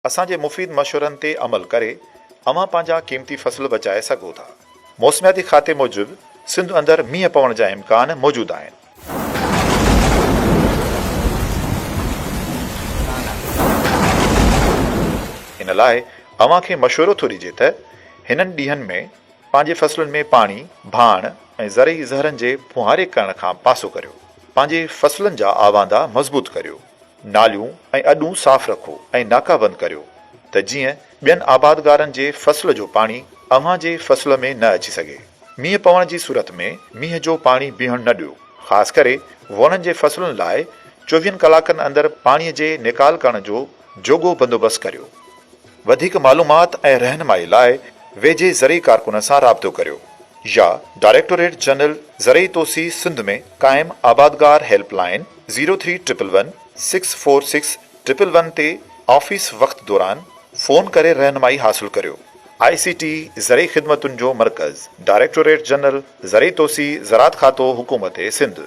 اسان جي مفيد مشورن تي عمل ڪري اوهان پنهنجا قيمتي فصل بچائي سگهو ٿا. موسمياتي کاتي موجب سنڌ اندر مينهن پوڻ جا امڪان موجود آهن. ان لاء اوهان کي مشورو ٿو ڏجي ته هنن ڏينهن ۾ پنهنجي فصلن ۾ پاڻي، ڀاڻ ۽ زرعي زهرن جي ڦوهاري ڪرڻ کان پاسو ڪريو. پنهنجي فصلن جا آواندا مضبوط ڪريو. ناليون ۽ اڏون صاف رکو ۽ ناڪا بند ڪريو ته جيئن ٻين آبادگارن جي فصل جو پاڻي اوهان جي فصل ۾ نه اچي سگهي. مينهن پوڻ جي صورت ۾ مينهن جو پاڻي بيهڻ نه ڏيو. خاص ڪري ووڻن جي فصلن لاء چوويهن ڪلاڪن اندر پاڻي جي نيڪال ڪرڻ جو جوڳو بندوبست ڪريو. وڌيڪ معلومات ۽ رهنمائي لاء ويجهي زرعي ڪارڪن سان رابطو ڪريو يا ڊائريڪٽوريٽ جنرل زرعي توسيع سنڌ ۾ قائم آبادگار help line zero three triple one six four six triple one تي آفيس وقت دوران فون ڪري رهنمائي حاصل ڪريو. آء سي ٽي زرعي خدمتن جو مرڪز، ڊائريڪٽوريٽ جنرل زرعي توسيع زراعت کاتو حڪومت سنڌ.